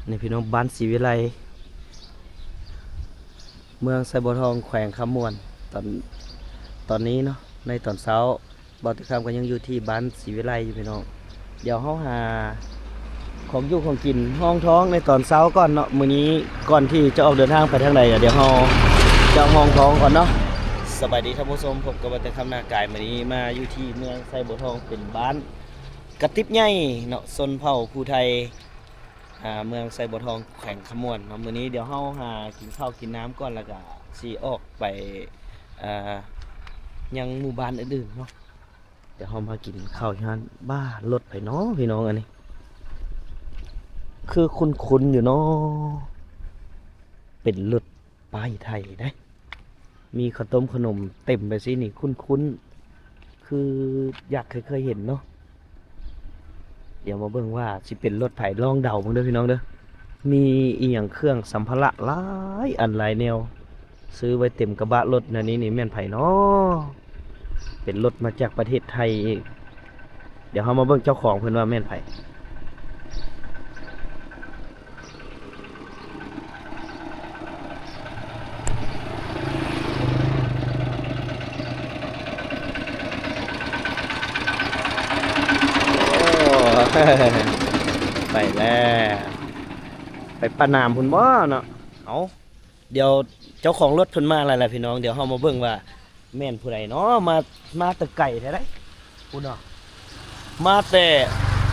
ນີ້ພີ່ນ້ອງ ບ້ານສີວິໄລ ເມືອງໄຊບົວທອງ ແຂວງຄຳມ່ວນ. ຕອນ ຕອນນີ້ເນາະ ໃນຕອນເຊົ້າ ບ່າວແຕ່ຄຳກໍຍັງຢູ່ທີ່ບ້ານສີວິໄລຢູ່ພີ່ນ້ອງ. ດຽວເຮົາຫາຂອງຢູ່ຂອງກິນຮອງທ້ອງໃນຕອນເຊົ້າກ່ອນເນາະ. ມື້ນີ້ກ່ອນທີ່ຈະອອກເດີນທາງໄປທາງໃດ ດຽວເຮົາຈະຮອງທ້ອງກ່ອນເນາະ. ສະບາຍດີທ່ານຜູ້ຊົມ, ພົບກັບບ່າວແຕ່ຄຳນາກາຍ. ມື້ນີ້ມາຢູ່ທີ່ເມືອງໄຊບົວທອງ ເປັນບ້ານກະຕິບໃຫຍ່ເນາະ ຊົນເຜົ່າຜູ້ໄທ ອ່າ ເມືອງໄຊບົວທອງ ແຂວງຄຳມ່ວນເນາະ. ມື້ນີ້ດຽວເຮົາຫາກິນເຂົ້າກິນນ້ຳກ່ອນ ແລ້ວກະຊິອອກໄປ ອ່າ ຍັງໝູ່ບ້ານອື່ນໆເນາະ. ດຽວເຮົາມາກິນເຂົ້າຢູ່ຫັ້ນ. ບ້າ ລົດໃຜເນາະພີ່ນ້ອງ ອັນນີ້ ຄືຄຸ້ນໆຢູ່ເນາະ ເປັນລົດປ້າຍໄທເດ້. ມີເຂົ້າຕົ້ມເຂົ້າໜົມເຕັມໄປຊີ້ນີ້ ຄຸ້ນໆ ຄືຢາກເຄີຍໆເຫັນເນາະ. ດຽວມາເບິ່ງວ່າຊິເປັນລົດໃຜ ລອງເດົາເບິ່ງເດີພີ່ນ້ອງເດີ. ມີອີ່ຫຍັງເຄື່ອງສຳພາລະຫຼາຍອັນຫຼາຍແນວ ຊື້ໄວ້ເຕັມກະບະລົດແນວນີ້ນີ້ ແມ່ນໃຜເນາະ? ເປັນລົດມາຈາກປະເທດໄທອີກ. ດຽວເຮົາມາເບິ່ງເຈົ້າຂອງເພິ່ນວ່າແມ່ນໃຜ. ໂອ້ ໄປແລ້ວ ໄປປະນາມພຸ້ນບໍ່ເນາະ. ເອົາ ດຽວເຈົ້າຂອງລົດເພິ່ນມາແລ້ວແຫຼະພີ່ນ້ອງ. ດຽວເຮົາມາເບິ່ງວ່າ ແມ່ນຜູ້ໃດເນາະ ມາ ມາແຕ່ໄກແທ້ໃດ໋ ພຸ້ນເນາະ ມາແຕ່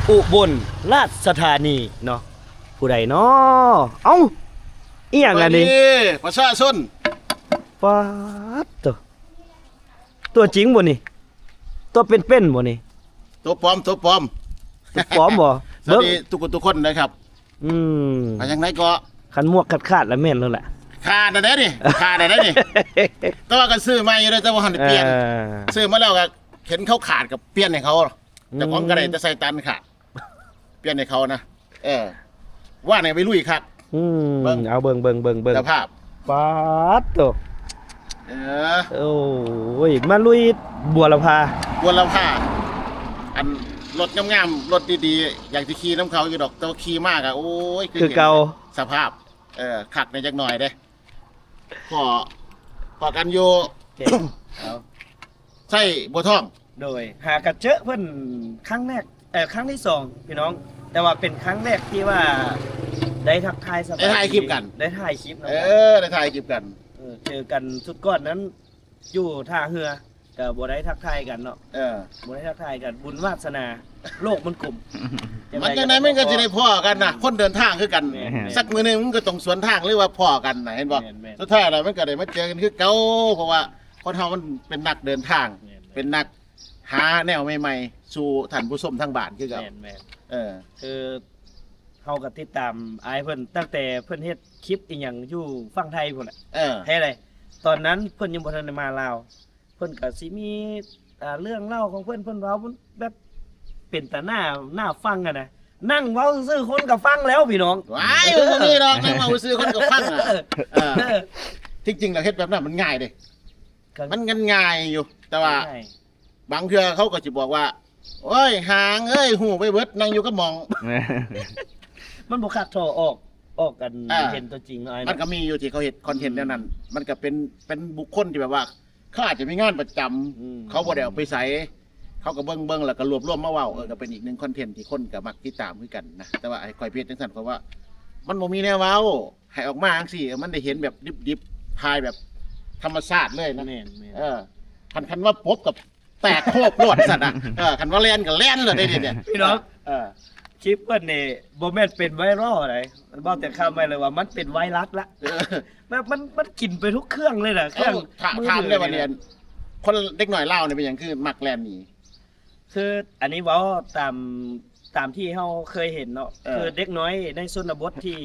ອຸບົນລາຊະທານີເນາະ. ຜູ້ໃດເນາະ? ເອົ້າ ອີ່ຫຍັງອັນນີ້? ສະບາຍດີ ປະຊາຊົນ. ປາດໂທ້ ຕົວຈິງບໍ່ນີ້? ຕົວເປັນໆບໍ່ນີ້? ຕົວປອມ ຕົວປອມ ຕົວປອມບໍ່? ສະບາຍດີ ເບິ່ງ ທຸກຄົນ ທຸກຄົນນະຄັບ. ອືມ ວ່າຈັ່ງໃດກໍ ຄັນໝວກຂາດໆລະແມ່ນໂລດລະ. ຂາດແລ້ວເດ້ນີ້ ຂາດແລ້ວເດ້ນີ້ ແຕ່ວ່າກໍຊື້ໃໝ່ຢູ່ເດ້ ແຕ່ວ່າບໍ່ທັນໄດ້ປ່ຽນ. ເອີ ຊື້ມາແລ້ວກໍເຫັນເຂົາຂາດກໍປ່ຽນໃຫ້ເຂົາ. ອືມ ເຈົ້າຂອງກໍໄດ້ແຕ່ໃສ່ຕັນຂາດ ປ່ຽນໃຫ້ເຂົານະ. ເອີ ວ່າໃນໄວລຸຍຄັກ. ອືມ ເບິ່ງ ເອົາເບິ່ງ ເບິ່ງ ເບິ່ງ ເບິ່ງ ສະພາບ. ປາດໂທ້ ເອີ ໂອ້ຍ ມາລຸຍບົວລະພາ ບົວລະພາ. ອັນລົດງາມໆ ລົດດີໆ ຢາກຊິຂີ່ນຳເຂົາຢູ່ດອກ ແຕ່ວ່າຂີ່ມາກະ ໂອ້ຍ ຄື ຄືເກົ່າ ສະພາບ. ເອີ ຄັກແດ່ຈັກໜ້ອຍເດ້. ພໍ້ ພໍ້ກັນຢູ່ ເອີ ເອົາ ໄຊບົວທອງ. ໂດຍ ຫາກະເຈີເພິ່ນຄັ້ງແລກ ເອີ ຄັ້ງທີສອງພີ່ນ້ອງ ແຕ່ວ່າເປັນຄັ້ງແລກທີ່ວ່າໄດ້ທັກທາຍສະບາຍ ໄດ້ຖ່າຍຄລິບກັນ ໄດ້ຖ່າຍຄລິບນຳກັນ. ເອີ ໄດ້ຖ່າຍຄລິບກັນ. ເອີ ເຈີກັນຊຸດກ່ອນນັ້ນຢູ່ທ່າເຮືອ ກໍບໍ່ໄດ້ທັກທາຍກັນເນາະ. ເອີ ບໍ່ໄດ້ທັກທາຍກັນ ບຸນວາດສະໜາ ໂລກມັນກົມ. ມັນຈັ່ງໃດມັນກໍຊິໄດ້ພໍ້ກັນນະ ຄົນເດີນທາງຄືກັນ. ແມ່ນໆ ສັກມື້ໜຶ່ງມັນກໍຕ້ອງສວນທາງ ຫຼືວ່າພໍ້ກັນນະ ເຫັນບໍ່? ແມ່ນໆ ສຸດທ້າຍແລ້ວມັນກໍໄດ້ມາເຈີກັນຄືເກົ່າ ເພາະວ່າ ຄົນເຮົາມັນເປັນນັກເດີນທາງ ແມ່ນໆ ເປັນນັກຫາແນວໃໝ່ໆ ສູ່ທ່ານຜູ້ຊົມທາງບ້ານຄືເກົ່າ. ແມ່ນໆ ເອີ ຄືເຮົາກໍຕິດຕາມອ້າຍເພິ່ນຕັ້ງແຕ່ເພິ່ນເຮັດຄລິບອີ່ຫຍັງຢູ່ຝັ່ງໄທພຸ້ນແຫຼະ. ເອີ ແທ້ໃດ ຕອນນັ້ນເພິ່ນຍັງບໍ່ທັນໄດ້ມາລາວ ເພິ່ນກໍຊິມີ ອ່າ ເລື່ອງເລົ່າຂອງເພິ່ນ ເພິ່ນເວົ້າແບບເປັນຕາໜ້າ ໜ້າຟັງຫັ້ນນະ. ນັ່ງເວົ້າຊື່ໆ ຄົນກໍຟັງແລ້ວພີ່ນ້ອງ. ວ້າຍ ບໍ່ມີດອກ ນັ່ງເວົ້າຊື່ໆ ຄົນກໍຟັງອະ. ເອີ ເອີ ທີ່ຈິງແລ້ວເຮັດແບບນັ້ນມັນງ່າຍເດ້ ກໍ ມັນງ່າຍຢູ່ ແຕ່ວ່າ ງ່າຍ ບາງເທື່ອເຂົາກໍຊິບອກວ່າ ໂອ້ຍ ຫາງເອີຍ ຮູ້ໄປເບິດ ນັ່ງຢູ່ກັບໝ່ອງ. ມັນບໍ່ຄັກທໍ່ອອກ ອອກກັນ ອ່າ ເຫັນຕົວຈິງເນາະ ມັນກໍມີຢູ່ທີ່ເຂົາເຮັດຄອນເທັນແນວນັ້ນ. ອືມ ມັນກໍເປັນ ເປັນບຸກຄົນທີ່ແບບວ່າ ເຂົາອາດຈະມີງານປະຈຳ ອືມ ເຂົາບໍ່ໄດ້ອອກໄປໃສ ເຂົາກໍເບິ່ງໆ ແລ້ວກໍລວບລວມມາເວົ້າ. ເອີ ກໍເປັນອີກໜຶ່ງຄອນເທັນທີ່ຄົນກໍມັກຕິດຕາມຄືກັນນະ. ແຕ່ວ່າໃຫ້ຂ້ອຍເຮັດຈັ່ງຊັ້ນ ເພາະວ່າມັນບໍ່ມີແນວເວົ້າ ໃຫ້ອອກມາຈັ່ງຊີ້ ມັນໄດ້ເຫັນແບບດິບໆ ຖ່າຍແບບທຳມະຊາດເລີຍນະ. ແມ່ນໆ ເອີ ຄັນ ຄັນວ່າປົບກັບ ແຕກໂຄບໂລດຊັ້ນນະ. ເອີ ຄັນວ່າແລ່ນກໍແລ່ນໂລດເດ້ນີ້. ພີ່ນ້ອງ ເອີ ຄລິບເພິ່ນນີ້ບໍ່ແມ່ນເປັນໄວຣັລໃດ ເວົ້າແຕ່ຄຳໄວ້ເລີຍວ່າມັນເປັນໄວຣັສລະ. ເອີ ແບບມັນ ມັນກິນໄປທຸກເຄື່ອງເລີຍນະ ເຄື່ອງ ຖ້າ ຖາມໄດ້ວ່ານີ້ ຄົນເດັກນ້ອຍລາວນີ້ເປັນຫຍັງຄືມັກແລ່ນໜີ? ຄືອັນນີ້ເວົ້າຕາມ ຕາມທີ່ເຮົາເຄີຍເຫັນເນາະ ເອີ ຄືເດັກນ້ອຍໃນຊົນນະບົດທີ່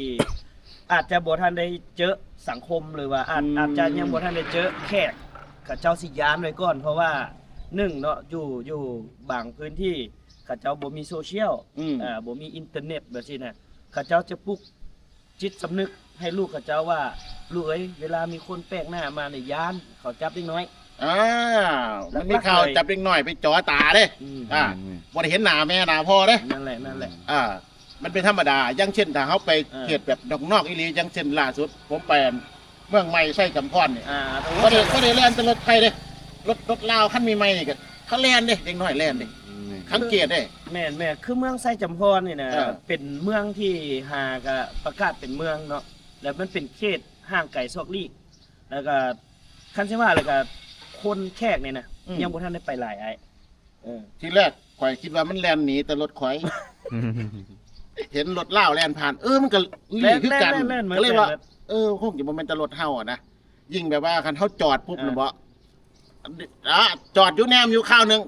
ອາດຈະບໍ່ທັນໄດ້ເຈີສັງຄົມ ຫຼືວ່າອາດ ອືມ ອາດຈະຍັງບໍ່ທັນໄດ້ເຈີແຂກ ເຂົາເຈົ້າຊິຢ້ານໄວ້ກ່ອນ ເພາະວ່າໜຶ່ງເນາະ ຢູ່ ຢູ່ບາງພື້ນທີ່ເຂົາເຈົ້າບໍ່ມີໂຊຊຽວ ອືມ ອ່າ ບໍ່ມີອິນເຕີເນັດແບບຊີ້ນະ ເຂົາເຈົ້າຈະປຸກຈິດສຳນຶກໃຫ້ລູກເຂົາເຈົ້າວ່າ ລູກເອີຍ ເວລາມີຄົນແປກໜ້າມານີ້ຢ້ານ ເຂົາຈັບເດັກນ້ອຍ. ອ່າ ມັນມີຂ່າວຈັບເດັກນ້ອຍໄປຈໍຕາເດ້. ອືມ ອ່າ ອືມ ບໍ່ໄດ້ເຫັນໜ້າແມ່ໜ້າພໍ່ເດ້. ນັ້ນແຫຼະ ນັ້ນແຫຼະ ອ່າ ມັນເປັນທຳມະດາ. ຢ່າງເຊັ່ນ ຖ້າເຮົາໄປ ເອີ ເຂດແບບນອກໆອີ່ຫຼີ ຢ່າງເຊັ່ນ ລ່າສຸດ ຜົມໄປ ອັນ ເມືອງໃໝ່ໄຊຈຳພອນນີ້ ອ່າ ໂອ້ ບໍ່ໄດ້ ບໍ່ໄດ້ແລ່ນແຕ່ລົດໃຜເດ້ ລົດ ລົດລາວຄັນໃໝ່ໆນີ້ກໍເຂົາແລ່ນເດ້ ເດັກນ້ອຍແລ່ນເດ້ ອືມ ສັງເກດເດ້. ແມ່ນໆ ຄືເມືອງໄຊຈຳພອນນີ້ນະ ເອີ ເປັນເມືອງທີ່ຫາກະປະກາດເປັນເມືອງເນາະ ແລ້ວມັນເປັນເຂດຫ່າງໄກຊອກຫຼີກ ແລ້ວກໍ ຄັນຊິວ່າແລ້ວກໍ ຄົນແຂກນີ້ນະ ອືມ ຍັງບໍ່ທັນໄດ້ໄປຫຼາຍ ອ້າຍ. ເອີ ທີແລກຂ້ອຍຄິດວ່າມັນແລ່ນໜີແຕ່ລົດຂ້ອຍ ເຫັນລົດລາວແລ່ນຜ່ານ ເອີ ມັນກໍຫຼີກຄືກັນ ແລ່ນໆໆ ກໍເລີຍວ່າ ແມ່ນໆ ເອີ ຄົງຈະບໍ່ແມ່ນແຕ່ລົດເຮົາຫັ້ນນະ. ຍິ່ງແບບວ່າຄັນເຮົາຈອດປຸບ ເອີ ນະເບາະ ອ່າ ຈອດຢູ່ແນມຢູ່ຄາວໜຶ່ງ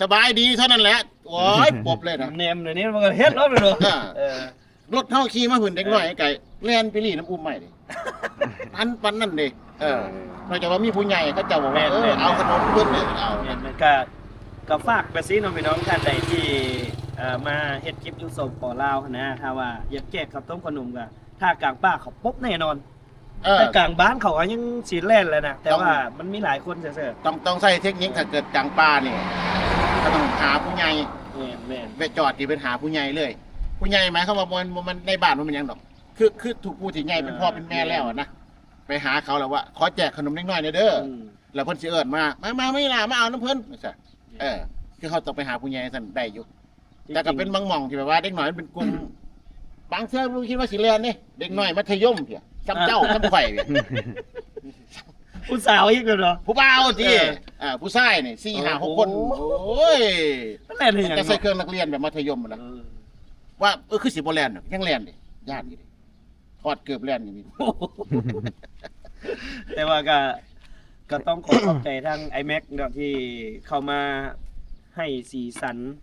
ສະບາຍດີເທົ່ານັ້ນແຫຼະ ໂອ້ຍ ປົບເລີຍນະ ແນມເລີຍນີ້ ມັນກໍເຮັດເອົາເລີຍເນາະ ອ່າ ເອີ ລົດເຮົາຂີ່ມາພຸ້ນ ເດັກນ້ອຍ ເອີ ໄກແລ່ນໄປລີ້ນຳອຸ້ມໄມ້ເດ້ ອັນປານນັ້ນເດ້. ເອີ ເອີ ນອກຈາກວ່າມີຜູ້ໃຫຍ່ເຂົາເຈົ້າບອກວ່າ ແມ່ນໆ ເອີ ເອົາຂະໜົມເພິ່ນເດ້ ເອົາ ແມ່ນໆ ກໍ ກໍຝາກໄປຊີ້ເນາະ ພີ່ນ້ອງທ່ານໃດທີ່ ເອີ ມາເຮັດຄລິບຢູ່ ສປ ລາວ ຫັ້ນນະ ຖ້າວ່າຢາກແຈກເຂົ້າຕົ້ມຂະໜົມ ກໍຖ້າກາງປ່າເຂົາປົບແນ່ນອນ. ເອີ ແຕ່ກາງບ້ານເຂົາກໍຍັງຊິແລ່ນແຫຼະນະ ແຕ່ ຕ້ອງ ວ່າມັນມີຫຼາຍຄົນຊື່ໆ ຕ້ອງ ຕ້ອງໃຊ້ເທັກນິກ. ເອີ ຖ້າເກີດກາງປ່ານີ້ ກໍຕ້ອງຫາຜູ້ໃຫຍ່ ແມ່ນໆ ໄປຈອດທີ່ເພິ່ນຫາຜູ້ໃຫຍ່ເລີຍ. ຜູ້ໃຫຍ່ໝາຍຄວາມວ່າບໍ່ແມ່ນ ບໍ່ແມ່ນໃນບ້ານ ບໍ່ແມ່ນຫຍັງດອກ ຄື ຄືທຸກຜູ້ທີ່ໃຫຍ່ເປັນພໍ່ເປັນແມ່ແລ້ວນະ ໄປຫາເຂົາແລ້ວວ່າ ຂໍແຈກຂະໜົມເດັກນ້ອຍແດ່ເດີ ອືມ ແລ້ວເພິ່ນຊິເອີ້ນມາ ມາ ມາ ມາ ມາ ຫຼ້າ ມາເອົານຳເພິ່ນ ຈັ່ງຊີ້. ເອີ ຄືເຮົາຕ້ອງໄປຫາຜູ້ໃຫຍ່ຊັ້ນໄດ້ຢູ່. ແຕ່ກໍເປັນບາງໝ່ອງທີ່ແບບວ່າເດັກນ້ອຍມັນເປັນກຸ່ມ ບາງເທື່ອບໍ່ຄິດວ່າຊິແລ່ນເດ້ ເດັກນ້ອຍມັດທະຍົມເພຍ ສ່ຳເຈົ້າ ອ່າ ສ່ຳຂ້ອຍເພຍ ຜູ້ສາວອີກແມ່ນບໍ່? ຜູ້ບ່າວຕິ ເອີ ອ່າ ຜູ້ຊາຍນີ້ສີ່ຫ້າຫົກຄົນ ໂອ້ ໂອ້ຍ ມັນແລ່ນເຮັດຫຍັງ ແຕ່ໃສ່ເຄື່ອງນັກຮຽນແບບມັດທະຍົມຫັ້ນນະ ເອີ ວ່າ ເອີ ຄືຊິບໍ່ແລ່ນດອກ ຍັງແລ່ນເດ້ ຢ້ານຢູ່ເດ້ ຖອດເກີບແລ່ນກໍມີ. ແຕ່ວ່າກໍ ກໍຕ້ອງຂໍຂອບໃຈທາງອ້າຍແມັກເນາະ ທີ່ເຂົ້າມາໃຫ້ສີສັນ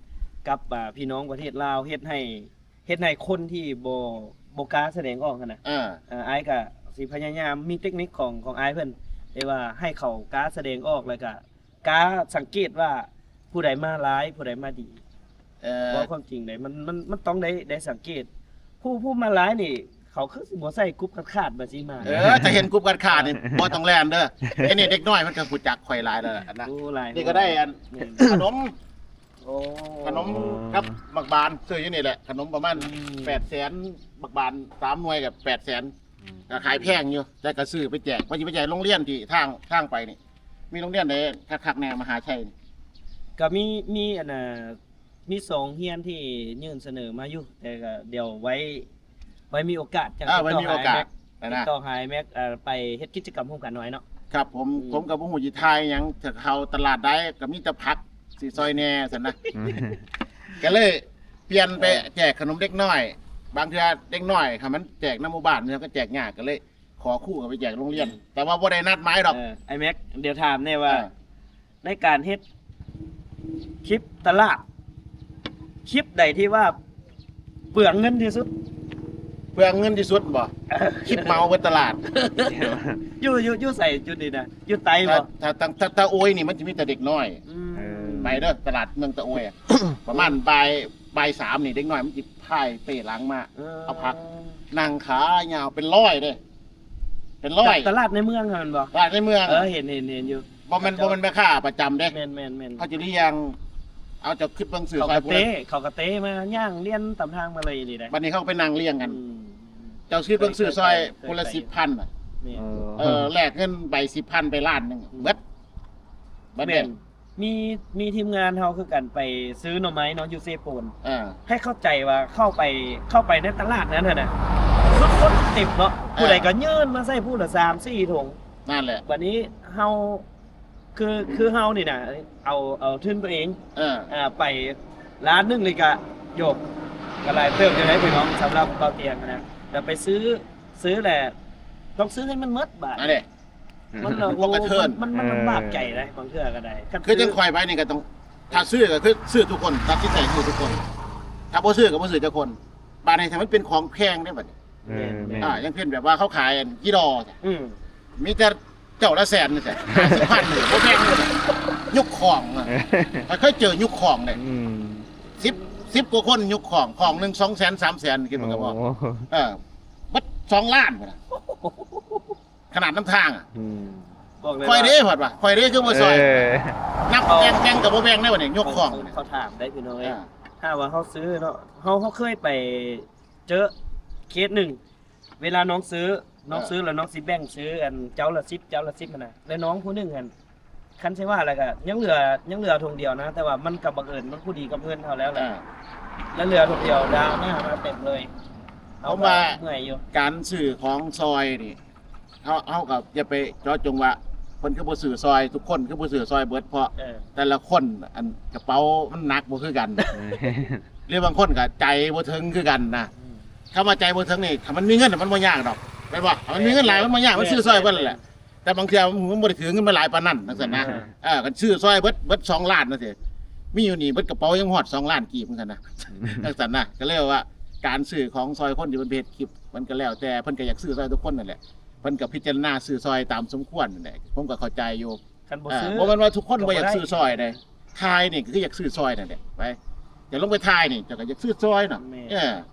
ກັບ ອ່າ ພີ່ນ້ອງປະເທດລາວ ເຮັດໃຫ້ ເຮັດໃຫ້ຄົນທີ່ບໍ່ ບໍ່ກ້າສະແດງອອກຫັ້ນນະ ເອີ ເອີ ອ້າຍກໍຊິພະຍາຍາມມີເຕັກນິກຂອງ ຂອງອ້າຍເພິ່ນ ທີ່ວ່າໃຫ້ເຂົາກ້າສະແດງອອກ ແລ້ວກໍ ກາສັງເກດວ່າຜູ້ໃດມາຫຼາຍ ຜູ້ໃດມາດີ ເອີ ເວົ້າຄວາມຈິງເດ້ ມັນ ມັນ ມັນຕ້ອງໄດ້ ໄດ້ສັງເກດ ຜູ້ ຜູ້ມາຫຼາຍນີ້ ເຂົາຄືຊິບໍ່ໃສ່ກຸບຂາດໆ ແບບຊີ້ມາ ເອີ ຖ້າເຫັນກຸບຂາດໆນີ້ ບໍ່ຕ້ອງແລ່ນເດີ ອັນນີ້ເດັກນ້ອຍມັນກໍຮູ້ຈັກຂ້ອຍຫຼາຍແລ້ວນະ ໂອ້ ຫຼາຍ ນີ້ກໍໄດ້ອັນ ແມ່ນ ຂະໜົມ ໂອ້ ຂະໜົມກັບໝາກບານ ຊື້ຢູ່ນີ້ແຫຼະ ຂະໜົມປະມານ ອືມ ແປດແສນ ໝາກບານສາມໜ່ວຍກໍແປດແສນ ອືມ ກໍຂາຍແພງຢູ່ ແຕ່ກໍຊື້ໄປແຈກ ວ່າຊິໄປແຈກໂຮງຮຽນທີ່ທາງ ທາງໄປນີ້ ມີໂຮງຮຽນໃດຄັກໆແດ່ ມະຫາໄຊນີ້? ກໍມີ ມີອັນນ່າ ມີສອງໂຮງຮຽນທີ່ຍື່ນສະເໜີມາຢູ່ ແຕ່ກໍດຽວໄວ້ ໄວ້ມີໂອກາດ ຈັ່ງ ອ່າ ຕິດຕໍ່ຫາອ້າຍແມັກ ໄວ້ມີໂອກາດ ຕິດຕໍ່ຫາອ້າຍແມັກ ເອີ ໄປເຮັດກິດຈະກຳຮ່ວມກັນໜ້ອຍເນາະ. ຄັບຜົມ ອືມ ຜົມກໍບໍ່ຮູ້ຊິຖ່າຍຫຍັງ ຖ້າເຂົ້າຕະຫຼາດໃດກໍມີແຕ່ຜັກ ຊິຊ່ອຍແດ່ຊັ້ນນະ ອືມ ກໍເລີຍປ່ຽນໄປ ເອີ ແຈກຂະໜົມເດັກນ້ອຍ ບາງເທື່ອເດັກນ້ອຍ ຖ້າມັນແຈກນຳໝູ່ບ້ານ ມັນກໍແຈກຍາກ ກໍເລີຍ ຂໍຄູເຂົ້າໄປແຈກໂຮງຮຽນ ອືມ ແຕ່ວ່າບໍ່ໄດ້ນັດໝາຍດອກ. ເອີ ອ້າຍແມັກ ດຽວຖາມແດ່ວ່າ ເອີ ໃນການເຮັດຄລິບຕະຫຼາດ ຄລິບໃດທີ່ວ່າເປືອງເງິນທີ່ສຸດ? ເປືອງເງິນທີ່ສຸດບໍ? ເອີ ຄລິບເໝົາເບິດຕະຫຼາດ ຢູ່ ຢູ່ ຢູ່ໃສຈຸດນີ້ນະ? ຢູ່ໃຕ້ບໍ? ຖ້າ ຖ້າ ຖ້າຕາໂອຍນີ້ມັນຈະມີແຕ່ເດັກນ້ອຍ ອືມ ເອີ ໄປເດີຕະຫຼາດເມືອງຕາໂອຍ ປະມານບ່າຍ ບ່າຍສາມນີ້ ເດັກນ້ອຍມັນຊິພາຍເປ້ຫຼັງມາ ເອີ ເອົາຜັກ ນັ່ງຂາຍາວເປັນຮ້ອຍເດ້ ເປັນຮ້ອຍ ຕະຫຼາດໃນເມືອງຫັ້ນແມ່ນບໍ່? ຕະຫຼາດໃນເມືອງ ເອີ ເຫັນ ເຫັນ ເຫັນຢູ່ ບໍ່ແມ່ນ ເຂົາເຈົ້າ ບໍ່ແມ່ນແມ່ຄ້າປະຈຳເດ້ ແມ່ນ ແມ່ນ ແມ່ນ ເຂົາຈະລ້ຽງ ເອົາ ເຈົ້າຄິດເບິ່ງຊື້ ເຂົາກໍເຕະ ເຂົາກໍເຕະມາຍ່າງລຽນຕາມທາງມາເລີຍນີ້ໄດ໋ ບັດນີ້ເຂົາໄປນັ່ງລ້ຽງກັນ ອືມ ເຈົ້າຄິດເບິ່ງຊື້ຊ່ອຍ ເຄີຍໄປ ຄົນລະສິບພັນນະ ແມ່ນ ເອີ ເອີ ແລກເງິນໃບສິບພັນໄປລ້ານໜຶ່ງ ອືມ ເບິດ ເບິດ ແມ່ນ ເດ້ ມີ ມີທີມງານເຮົາຄືກັນໄປຊື້ໜໍ່ໄມ້ເນາະ ຢູ່ເຊໂປນ ເອີ ໃຫ້ເຂົ້າໃຈວ່າເຂົ້າໄປ ເຂົ້າໄປໃນຕະຫຼາດນັ້ນຫັ້ນນະ ຄົນເຕັມເນາະ ເອີ ຜູ້ໃດກໍຍື່ນມາໃສ່ຜູ້ລະສາມສີ່ຖົງ ນັ້ນແຫຼະ ບັດນີ້ເຮົາ ຄື ຄືເຮົານີ້ນະ ເອົາ ເອົາທຶນຕົວເອງ ເອີ ອ່າ ໄປລ້ານໜຶ່ງນີ້ກະ ໂຢ ກະຫຼາຍເຕີບຢູ່ເດ້ພີ່ນ້ອງ ສຳລັບເບົາຕຽງນະ ແຕ່ໄປຊື້ ຊື້ແຫຼະ ຕ້ອງຊື້ໃຫ້ມັນໝົດບາດ ອັນນີ້ ມັນລະ ມັນກະເທີນ ໂອ້ ມັນ ມັນ ມັນລຳບາກໃຈເດ້ ບາງເທື່ອກໍໄດ້ ຄືຈັ່ງຂ້ອຍໄປນີ້ກໍຕ້ອງ ຖ້າຊື້ກໍຄືຊື້ທຸກຄົນ ຕັດສິນໃຈຊື້ທຸກຄົນ ຖ້າບໍ່ຊື້ກໍບໍ່ຊື້ຈັກຄົນ ບາດນີ້ຖ້າມັນເປັນຂອງແພງເດ້ບັດນີ້ ເອີ ແມ່ນ ອ່າ ຢ່າງເຊັ່ນແບບວ່າເຂົາຂາຍອັນກີດໍ ອືມ ມີແຕ່ເຈົ້າລະແສນນີ້ແຫຼະ ຫ້າສິບພັນນີ້ບໍ່ແພງເດ້ ຍົກຂອງ ຂ້ອຍເຄີຍເຈີຍົກຂອງເດ້ ອືມ ສິບ ສິບກວ່າຄົນຍົກຂອງ ຂອງໜຶ່ງສອງແສນ ສາມແສນ ຄິດເບິ່ງກໍພໍ ໂອ້ ເອີ ເບິດສອງລ້ານພຸ້ນນະ ຂະໜາດນຳທາງ ອືມ ບອກເລີຍ ຂ້ອຍເດ້ ວ່າ ເພິ່ນວ່າ ຂ້ອຍເດ້ຄືບໍ່ຊ່ອຍ ເອີ ນັບແຕ່ງ ແຕ່ງກໍບໍ່ແບ່ງໄດ້ບັດນີ້ ຍົກຂອງ ເຂົາ ເຂົາຖາມໄດ້ພີ່ນ້ອງເອີຍ ອ່າ ຖ້າວ່າເຮົາຊື້ເນາະ ເຮົາ ເຮົາເຄີຍໄປ ເຈີເຄສໜຶ່ງ ເວລານ້ອງຊື້ ນ້ອງ ເອີ ຊື້ແລ້ວນ້ອງຊິແບ່ງຊື້ ອັນເຈົ້າລະສິບ ເຈົ້າລະສິບຫັ້ນນະ ແລະນ້ອງຜູ້ໜຶ່ງຫັ້ນ ຄັນຊິວ່າແລ້ວກະຍັງເຫຼືອ ຍັງເຫຼືອຖົງດຽວນະ ແຕ່ວ່າມັນກະບັງເອີນມັນພໍດີກັບເງິນເຮົາແລ້ວແຫຼະ ເອີ ແລະເຫຼືອຖົງດຽວດາວໜ້າມາເຕັມເລີຍ. ເຮົາ ເພາະວ່າ ກະເມື່ອຍຢູ່ ການຊື້ຂອງຊ່ອຍນີ້ ເຮົາ ເຮົາກໍຢ່າໄປເຈາະຈົງວ່າເພິ່ນຄືບໍ່ຊື້ຊ່ອຍ ທຸກຄົນຄືບໍ່ຊື້ຊ່ອຍເບິດ ເພາະ ເອີ ແຕ່ລະຄົນ ອັນ ກະເປົາມັນໜັກບໍ່ຄືກັນ ຫຼືບາງຄົນກໍໃຈບໍ່ເຖິງຄືກັນນະ. ອືມ ຄຳວ່າໃຈບໍ່ເຖິງນີ້ ຖ້າມັນມີເງິນມັນບໍ່ຍາກດອກ ແມ່ນບໍ່? ຖ້າມັນມີເງິນຫຼາຍ ແມ່ນ ມັນບໍ່ຍາກ ແມ່ນ ມັນຊື້ຊ່ອຍເບິດແຫຼະ ແມ່ນ ແຕ່ບາງເທື່ອມັນບໍ່ໄດ້ຖືເງິນມາຫຼາຍປານນັ້ນ ຈັ່ງຊັ້ນນະ. ເອີ ເອີ ຄັນຊື້ຊ່ອຍເບິດ ເບິດສອງລ້ານຈັ່ງຊີ້ ມີຢູ່ນີ້ເບິດກະເປົາຍັງຮອດສອງລ້ານກີບ ຈັ່ງຊັ້ນນະ ຈັ່ງຊັ້ນນະ. ກໍເລີຍວ່າ ການຊື້ຂອງຊ່ອຍຄົນທີ່ເພິ່ນໄປເຮັດຄລິບ ມັນກໍແລ້ວແຕ່ ເພິ່ນກໍຢາກຊື້ຊ່ອຍທຸກຄົນນັ້ນແຫຼະ ເພິ່ນກໍພິຈາລະນາຊື້ຊ່ອຍຕາມສົມຄວນນັ້ນແຫຼະ ຜົມກໍເຂົ້າໃຈຢູ່. ຄັນບໍ່ ເອີ ຊື້ ບໍ່ແມ່ນວ່າທຸກຄົນບໍ່ຢາກຊື້ຊ່ອຍເດ້ ຖ່າຍນີ້ກໍຄືຢາກຊື້ຊ່ອຍນັ້ນແຫຼະ ໄປ ຈະລົງໄປຖ່າຍນີ້ ເຈົ້າກໍຢາກຊື້ຊ່ອຍເນາະ ແມ່ນ ເອີ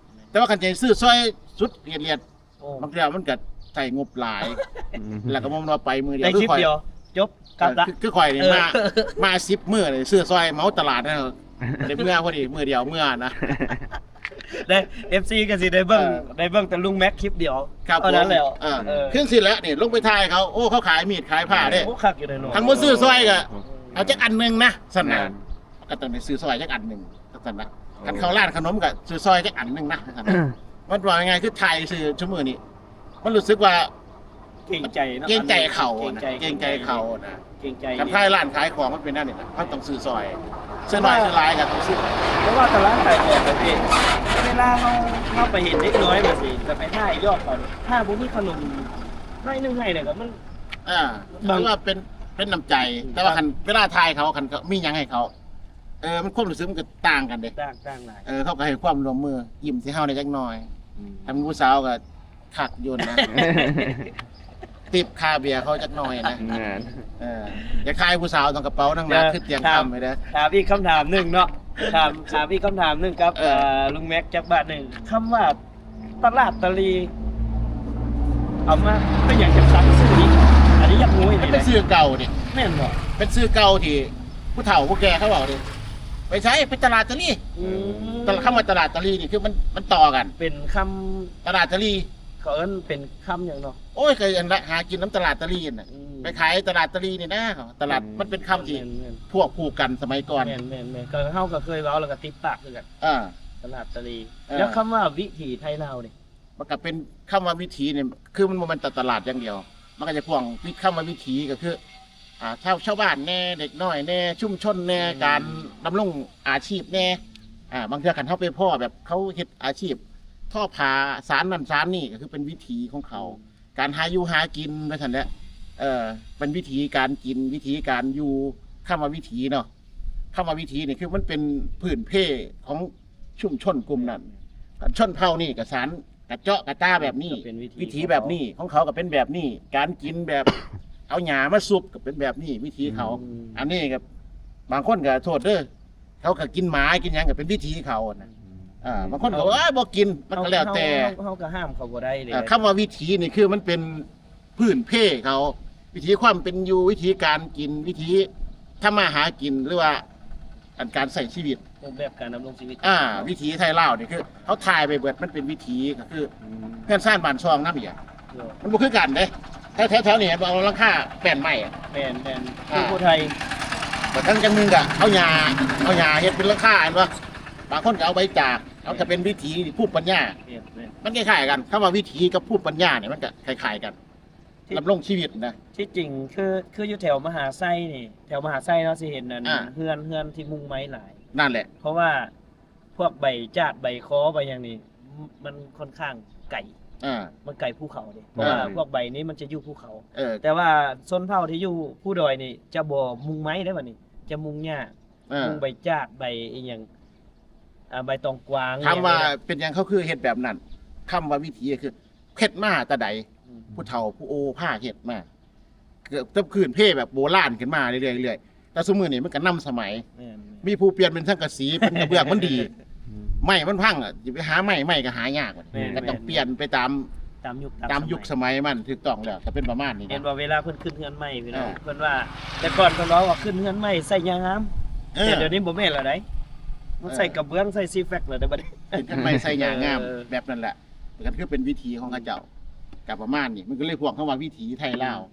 ແຕ່ວ່າຄັນຈະໃຫ້ຊື້ຊ່ອຍສຸດເຫດຫຼຽດ ໂອ້ ບາງເທື່ອມັນກໍໃຊ້ງົບຫຼາຍ ອືມ ແລ້ວກໍບໍ່ແມ່ນວ່າໄປມື້ດຽວ ໄດ້ຄລິບດຽວ ຈົບ ກັບລະ ເອີ ຄື ຄືຂ້ອຍນີ້ ເອີ ມາ ມາສິບມື້ນີ້ຊື້ຊ່ອຍເໝົາຕະຫຼາດນະ ໄດ້ເມືອພໍດີ ມື້ດຽວເມືອນະ ໄດ້ ເອັຟຊີ ກໍຊິໄດ້ເບິ່ງ ເອີ ໄດ້ເບິ່ງແຕ່ລຸງແມັກຄລິບດຽວ ຄັບ ເທົ່ານັ້ນແຫຼະ ເອີ ເອີ ຄືຊິແຫຼະນີ້ ລົງໄປຖ່າຍເຂົາ ໂອ້ ເຂົາຂາຍມີດຂາຍຜ້າເດ້ ໂອ້ ຄັກຢູ່ເດ້ເນາະ ຄັນບໍ່ຊື້ຊ່ອຍກໍເອົາຈັກອັນໜຶ່ງນະ ຊັ້ນນະ ແມ່ນ ກໍຕ້ອງໄດ້ຊື້ຊ່ອຍຈັກອັນໜຶ່ງ ຈັ່ງຊັ້ນນະ ໂອ້ ຄັນເຂົ້າຮ້ານຂະໜົມກໍຊື້ຊ່ອຍຈັກອັນໜຶ່ງນະ ຈັ່ງຊັ້ນນະ ມັນວ່າງ່າຍໆ ຄືຖ່າຍຊື່ຊຸມື້ນີ້ ມັນຮູ້ສຶກວ່າເກງໃຈເນາະ ເກງໃຈເຂົານະ ເກງໃຈ ເກງໃຈເຂົານະ ເກງໃຈ ຄັນຂາຍຮ້ານຂາຍຂອງມັນເປັນແນວນີ້ນະ ເຮົາຕ້ອງຊື້ຊ່ອຍ ຊື້ໜ້ອຍຊື້ຫຼາຍກໍຕ້ອງຊື້. ແຕ່ວ່າຕະຫຼາດຂາຍຂອງປະເທດ ເວລາເຮົາ ເຮົາໄປເຫັນເດັກນ້ອຍແບບນີ້ ແລ້ວໄປຖ່າຍຢອກເຂົາ ຖ້າບໍ່ມີຂະໜົມໜ້ອຍໜຶ່ງໃຫ້ນີ້ກໍມັນ ອ່າ ບາງ ຖືວ່າເປັນ ເປັນນ້ຳໃຈ ອືມ ແຕ່ວ່າຄັນເວລາຖ່າຍເຂົາ ຄັນເຂົາມີຫຍັງໃຫ້ເຂົາ ເອີ ມັນຄວາມຮູ້ສຶກມັນກໍຕ່າງກັນເດ້ ຕ່າງ ຕ່າງຫຼາຍ ເອີ ເຂົາກໍໃຫ້ຄວາມຮ່ວມມື ຍິ້ມໃສ່ເຮົາແດ່ຈັກໜ້ອຍ ອືມ ຄັນຜູ້ສາວກໍຄັກຢູ່ນະ ຕິບຄ່າເບຍເຂົາຈັກໜ້ອຍນະ ແມ່ນ ເອີ ຢາກຂາຍຜູ້ສາວຕ້ອງກະເປົາໜັກໆ ຄືຕຽງຄຳໄປເດີ. ຖາມອີກຄຳຖາມໜຶ່ງເນາະ ຖາມ ຖາມອີກຄຳຖາມໜຶ່ງກັບ ເອີ ເອີ ລຸງແມັກຈັກບາດໜຶ່ງ ຄຳວ່າ ຕະຫຼາດຕະຫຼີ່ ເອົາມາເປັນຫຍັງຈັ່ງຕັ້ງຊື່ນີ້? ອັນນີ້ຢາກຮູ້ອີ່ຫຼີເດ້. ມັນເປັນຊື່ເກົ່ານີ້ ແມ່ນບໍ່? ເປັນຊື່ເກົ່າທີ່ຜູ້ເຖົ້າຜູ້ແກ່ເຂົາເວົ້າເດ້. ໄປໃສ? ໄປຕະຫຼາດຕະຫຼີ່. ອືມ ແຕ່ຄຳວ່າຕະຫຼາດຕະຫຼີ່ນີ້ຄືມັນ ມັນຕໍ່ກັນ ເປັນຄຳ ຕະຫຼາດຕະຫຼີ່ ເຂົາເອີ້ນເປັນຄຳຫຍັງເນາະ? ໂອ້ຍ ກໍອັນລະ ຫາກິນນຳຕະຫຼາດຕະຫຼີ່ຫັ້ນນະ. ອືມ ໄປຂາຍຕະຫຼາດຕະຫຼີ່ນີ້ນະ ຕະຫຼາດ ອືມ ມັນເປັນຄຳທີ່ ແມ່ນໆໆ ພວກຄູ່ກັນສະໄໝກ່ອນ. ແມ່ນໆໆ ກໍເຮົາກໍເຄີຍເວົ້າ ແລ້ວກໍຕິດປາກຄືກັນ. ເອີ ຕະຫຼາດຕະຫຼີ່. ເອີ ແລ້ວຄຳວ່າວິຖີໄທລາວນີ້ ມັນກໍເປັນຄຳວ່າວິຖີນີ້ ຄືມັນບໍ່ແມ່ນແຕ່ຕະຫຼາດຢ່າງດຽວ ມັນກໍຈະພວມ ຄຳວ່າວິຖີກໍຄື ອ່າ ຊາວ ຊາວບ້ານແດ່ ເດັກນ້ອຍແດ່ ຊຸມຊົນແດ່ ອືມ ການດຳລົງອາຊີບແດ່ ອ່າ ບາງເທື່ອຄັນເຮົາໄປພໍ້ແບບເຂົາເຮັດອາຊີບທໍ້ຜ້າ ສານນັ້ນສານນີ້ ກໍຄືເປັນວິຖີຂອງເຂົາ ອືມ ການຫາຢູ່ຫາກິນວ່າຊັ້ນແຫຼະ ເອີ ເປັນວິຖີການກິນ ວິຖີການຢູ່ ຄຳວ່າວິຖີເນາະ ຄຳວ່າວິຖີນີ້ຄືມັນເປັນພື້ນເພຂອງຊຸມຊົນກຸ່ມນັ້ນ ຊົນເຜົ່ານີ້ກໍສານກະເຈາະກະຕາແບບນີ້ ກໍເປັນວິຖີ ວິຖີແບບນີ້ ຂອງເຂົາ ຂອງເຂົາກໍເປັນແບບນີ້ ການກິນແບບເອົາຫຍ້າມາຊຸບກໍເປັນແບບນີ້ ວິຖີເຂົາ ອືມ ອັນນີ້ກໍບາງຄົນກໍໂທດເດີ ເຂົາກໍກິນໝາກິນຫຍັງກໍເປັນວິຖີເຂົານະ ອືມ ເອີ ບາງຄົນກໍວ່າ ເອົາ ບໍ່ກິນ ມັນກໍແລ້ວແຕ່ ເຮົາ ເຮົາ ເຮົາກໍຫ້າມເຂົາບໍ່ໄດ້ເດ້. ເອີ ຄຳວ່າວິຖີນີ້ຄືມັນເປັນ ພື້ນເພເຂົາ ວິຖີຄວາມເປັນຢູ່ ວິທີການກິນ ວິທີທຳມາຫາກິນ ຫຼືວ່າ ອັນການໃຊ້ຊີວິດ ຮູບແບບການດຳລົງຊີວິດ ອ່າ ວິຖີໄທລາວນີ້ຄືເຮົາຖ່າຍໄປເບິດ ມັນເປັນວິຖີ ກໍຄື ອືມ ເຮືອນຊານບ້ານຊ່ອງນຳອີກ ໂດຍ ມັນບໍ່ຄືກັນເດ້. ແຖວ ແຖວ ແຖວນີ້ເຫັນບໍ່ ເອົາຫຼັງຄາແປ້ນໄມ້ ແມ່ນໆ ອ່າ ຄືຜູ້ໄທ ບາງຄັ້ງຈັ່ງໜຶ່ງກໍເອົາຫຍ້າ ເອົາຫຍ້າເຮັດເປັນຫຼັງຄາ ເຫັນບໍ່ ບາງຄົນກໍເອົາໃບຈາກ ເອົາ ແມ່ນ ກໍເປັນວິຖີພູມປັນຍາ ແມ່ນໆ ມັນຄ້າຍໆກັນ ຄຳວ່າວິຖີກັບພູມປັນຍານີ້ ມັນກໍຄ້າຍໆກັນ ທີ່ ດຳລົງຊີວິດນະ ທີ່ຈິງຄື ຄືຢູ່ແຖວມະຫາໄຊນີ້ ແຖວມະຫາໄຊເນາະ ຊິເຫັນອັນ ອ່າ ເຮືອນ ເຮືອນທີ່ມຸງໄມ້ຫຼາຍ ນັ້ນແຫຼະ ເພາະວ່າພວກໃບຈາດ ໃບຄໍ ໃບຫຍັງນີ້ ມັນ ມັນຄ່ອນຂ້າງໄກ ອ່າ ມັນໄກພູເຂົາເດ້ ເພາະວ່າ ອ່າ ພວກໃບນີ້ມັນຈະຢູ່ພູເຂົາ ເອີ ແຕ່ວ່າຊົນເຜົ່າທີ່ຢູ່ພູດອຍນີ້ຈະບໍ່ມຸງໄມ້ເດ້ ບັດນີ້ຈະມຸງຫຍ້າ ອ່າ ມຸງໃບຈາດ ໃບອີ່ຫຍັງ ອ່າ ໃບຕອງກວາງ ຖາມວ່າ ອີ່ຫຍັງນີ້ນະ ເປັນຫຍັງເຂົາຄືເຮັດແບບນັ້ນ ຄຳວ່າວິຖີກໍຄື ເຮັດມາແຕ່ໃດ ອືມ ຜູ້ເຖົ້າຜູ້ໂອພາເຮັດມາ ເກີດຈະພື້ນເພແບບໂບລານຂຶ້ນມາເລື້ອຍໆ ແຕ່ຊຸມື້ນີ້ມັນກໍນຳສະໄໝ ແມ່ນໆ ມີຜູ້ປ່ຽນເປັນສັງກະສີ ເປັນກະເບື້ອງມັນດີ ອືມ ໄມ້ມັນພັງ ຊິໄປຫາໄມ້ ໄມ້ກໍຫາຍາກ ແມ່ນໆ ກໍຕ້ອງປ່ຽນໄປຕາມ ຕາມຍຸກຕາມ ຕາມຍຸກສະໄໝມັນ ຖືກຕ້ອງແລ້ວ ກໍເປັນປະມານນີ້ນະ ເຫັນບໍ່ ເວລາເພິ່ນຂຶ້ນເຮືອນໃໝ່ ພີ່ນ້ອງ ເອີ ເພິ່ນວ່າ ແຕ່ກ່ອນເພິ່ນເວົ້າວ່າຂຶ້ນເຮືອນໃໝ່ໃສ່ຫຍ້າງາມ ເອີ ແຕ່ດຽວນີ້ບໍ່ແມ່ນແລ້ວໃດ ມັນໃສ່ກະເບື້ອງ ໃສ່ຊີແຟັກແລ້ວເດ້ບັດນີ້ ເປັນຄັນໄມ້ໃສ່ຫຍ້າງາມ ເອີ ແບບນັ້ນແຫຼະ ມັນກໍຄືເປັນວິຖີຂອງເຂົາເຈົ້າ ກໍປະມານນີ້ ມັນກໍເລີຍພວກເຮົາວ່າວິຖີໄທລາວ ອື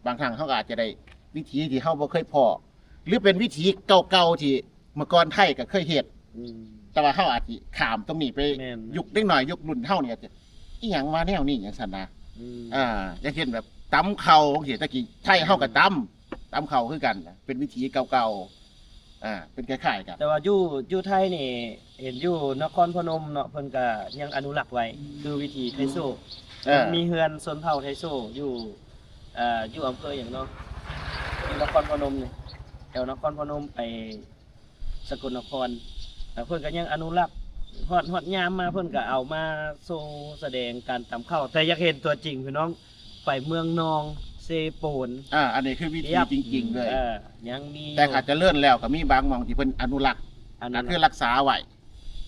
ມ ບາງຄັ້ງເຮົາກໍອາດຈະໄດ້ວິຖີທີ່ເຮົາບໍ່ເຄີຍພໍ້ ຫຼືເປັນວິຖີເກົ່າໆທີ່ເມື່ອກ່ອນໄທກໍເຄີຍເຮັດ ອືມ ແຕ່ວ່າເຮົາອາດຊິຂ້າມຕົງນີ້ໄປ ແມ່ນໆ ຍຸກເດັກນ້ອຍຍຸກລຸ້ນເຮົານີ້ອາດຈະ ອີ່ຫຍັງວ່າແນວນີ້ ຈັ່ງຊັ້ນນະ ອືມ ອ່າ ຢ່າງເຊັ່ນແບບຕຳເຂົ້າຈັ່ງຊີ້ ແຕ່ກີ້ໄທເຮົາກໍຕຳ ອືມ ຕຳເຂົ້າຄືກັນ ເປັນວິຖີເກົ່າໆ ອ່າ ເປັນຄ້າຍໆກັນ ແຕ່ວ່າຢູ່ ຢູ່ໄທນີ້ ເຫັນຢູ່ນະຄອນພະນົມເນາະ ເພິ່ນກະຍັງອະນຸລັກໄວ້ ອືມ ຄືວິຖີໄທໂຊ ເອີ ມີເຮືອນຊົນເຜົ່າໄທໂຊຢູ່ ເອີ ຢູ່ອຳເພີຫຍັງເນາະ ຢູ່ນະຄອນພະນົມນີ້ ແຖວນະຄອນພະນົມໄປສະກົນນະຄອນ ແລ້ວເພິ່ນກະຍັງອະນຸລັກ ຮອດ ຮອດຍາມມາເພິ່ນກະເອົາມາໂຊສະແດງການຕຳເຂົ້າ ແຕ່ຢາກເຫັນຕົວຈິງພີ່ນ້ອງ ໄປເມືອງນອງ ເຊໂປນ ອ່າ ອັນນີ້ຄືວິຖີຈິງໆເລີຍ ເອີ ຍັງມີ ແຕ່ຖ້າຈະເລີນແລ້ວກໍມີບາງໝ່ອງທີ່ເພິ່ນອະນຸລັກ ອະນຸລັກ ກໍຄືຮັກສາໄວ້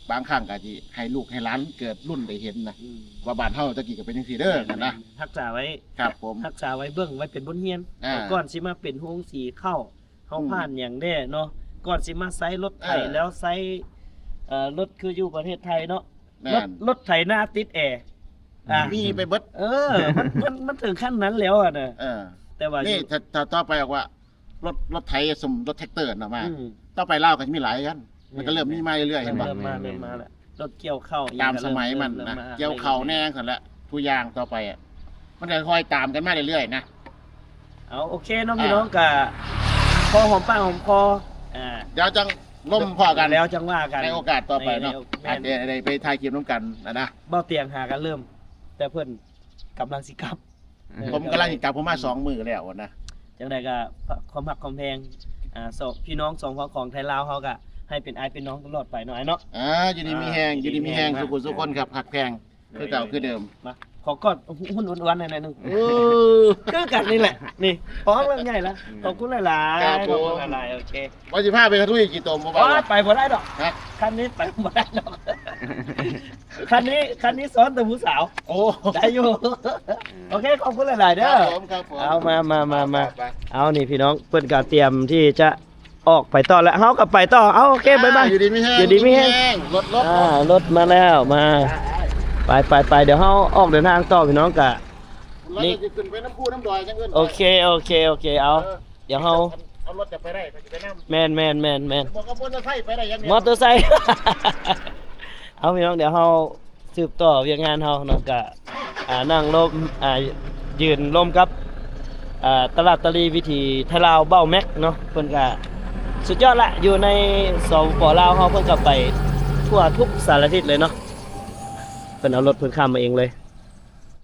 ບາງຄັ້ງກໍຊິໃຫ້ລູກໃຫ້ຫຼານເກີດລຸ້ນໄດ້ເຫັນນະ ອືມ ວ່າບ້ານເຮົາແຕ່ກີ້ກໍເປັນຈັ່ງຊີ້ເດີ ແມ່ນໆ ຫັ້ນນະ ຮັກສາໄວ້ ຄັບຜົມ ຮັກສາໄວ້ເບິ່ງໄວ້ເປັນບົດຮຽນ ອ່າ ກ່ອນຊິມາເປັນໂຮງສີເຂົ້າ ເຮົາ ອືມ ຜ່ານຫຍັງແດ່ເນາະ ກ່ອນຊິມາໃຊ້ລົດໄຖ ເອີ ແລ້ວໃຊ້ ເອີ ລົດຄືຢູ່ປະເທດໄທເນາະ ແມ່ນ ລົດ ລົດໄຖນາຕິດແອ ອ່າ ມີໄປເບິດ ເອີ ມັນ ມັນ ມັນເຖິງຂັ້ນນັ້ນແລ້ວຫັ້ນນະ ເອີ ແຕ່ວ່າ ນີ້ ຢູ່ ຖ້າ ຖ້າຕໍ່ໄປອອກວ່າ ລົດ ລົດໄຖ ສົມ ລົດແທັກເຕີນອອກມາ ອືມ ຕໍ່ໄປລາວກໍຊິມີຫຼາຍຄືກັນ ແມ່ນ ມັນກໍເລີ່ມມີມາເລື້ອຍໆ ເຫັນບໍ່ ເລີ່ມມາ ເລີ່ມມາແລ້ວ ລົດກ່ຽວເຂົ້າ ຕາມສະໄໝມັນນະ ເລີ່ມ ເລີ່ມມາ ກ່ຽວເຂົ້າແດ່ຊັ້ນແຫຼະ ທຸກຢ່າງຕໍ່ໄປອະ ມັນກໍຄ່ອຍຕາມກັນມາເລື້ອຍໆນະ ເອົາ ໂອເຄເນາະ ອ່າ ພີ່ນ້ອງ ກະພໍຫອມປາກຫອມຄໍ ອ່າ ດຽວຈັ່ງລົມພໍ້ກັນ ແລ້ວຈັ່ງວ່າກັນ ໃນໂອກາດຕໍ່ໄປເນາະ ໃນ ໃນໂອ ແມ່ນ ອາດຈະໄດ້ໄປຖ່າຍຄລິບນຳກັນນະ ເບົາຕຽງຫາກັນເລີ່ມ ແຕ່ເພິ່ນກຳລັງຊິກັບ ເອີ ຜົມກຳລັງຊິກັບ ເອີ ຜົມມາສອງມື້ແລ້ວນະ ຈັ່ງໃດກໍຄວາມຮັກຄວາມແພງ ອ່າ ສອງ ພີ່ນ້ອງສອງຝັ່ງຂອງໄທລາວເຮົາກໍໃຫ້ເປັນອ້າຍເປັນນ້ອງຕະຫຼອດໄປເນາະ ອ້າຍເນາະ ອ່າ ຢູ່ດີມີແຮງ ອ່າ ຢູ່ດີມີແຮງ ຢູ່ດີມີແຮງ ສຸຂູສຸຄົນຄັບ ຮັກແພງ ຄືເກົ່າຄືເດີມ ມາ ຂໍກອດຫຸ້ນອ້ວນໆ ໜ້ອຍໜຶ່ງ ເອີ ຄືກັນນີ້ແຫຼະ ນີ້ ທ້ອງເລີ່ມໃຫຍ່ລະ ອືມ ຂອບຄຸນຫຼາຍໆ ຄັບຜົມ ຂອບຄຸນຫຼາຍໆ ໂອເຄ ວ່າຊິພາໄປກະທຸຍຂີ້ຕົມບໍ່ໄປ ໂອ້ຍ ບໍ່? ໄປບໍ່ໄດ້ດອກ ຮະ? ຄັນນີ້ໄປບໍ່ໄດ້ດອກ ຄັນນີ້ ຄັນນີ້ຊ້ອນແຕ່ຜູ້ສາວ ໂອ້ ໄດ້ຢູ່ ອືມ ໂອເຄ ຂອບຄຸນຫຼາຍໆເດີ ຄັບຜົມ ຄັບຜົມ ເອົາ ມາ ມາ ມາ ມາ ໄປ ເອົາ ນີ້ພີ່ນ້ອງ ເພິ່ນກະຕຽມທີ່ຈະ ອອກໄປຕໍ່ແລ້ວ ເຮົາກໍໄປຕໍ່ ເອົາ ໂອເຄ ອ່າ ບາຍບາຍ ຢູ່ດີມີແຮງ ຢູ່ດີມີແຮງ ລົດ ລົດ ອ່າ ລົດມາແລ້ວ ມາ ໄປ ໄປ ໄປ ດຽວເຮົາອອກເດີນທາງຕໍ່ ພີ່ນ້ອງກະ ນີ້ ຂຶ້ນໄປນຳພູນຳດອຍຈັ່ງເອີ້ນ ໂອເຄ ໂອເຄ ໂອເຄ ເອົາ ເອີ ດຽວເຮົາ ເອົາລົດຈະໄປໄດ້ ຂ້ອຍຊິໄປນຳ ແມ່ນໆໆໆ ບໍ່ກໍມໍເຕີໄຊໄປໄດ້ຢ່າງດຽວ ມໍເຕີໄຊ ເອົາ ພີ່ນ້ອງ ດຽວເຮົາ ສືບຕໍ່ວຽກງານເຮົາເນາະ ກະ ອ່າ ນັ່ງລົມ ອ່າ ຢືນລົມກັບ ອ່າ ຕະຫຼາດຕະລີວິຖີໄທລາວ ເບົາແມັກເນາະ ເພິ່ນກະສຸດຍອດລະ ຢູ່ໃນ ສປປ ລາວເຮົາ ເພິ່ນກະໄປທົ່ວທຸກສາລະທິດເລີຍເນາະ ເພິ່ນເອົາລົດເພິ່ນຂັບມາເອງເລີຍ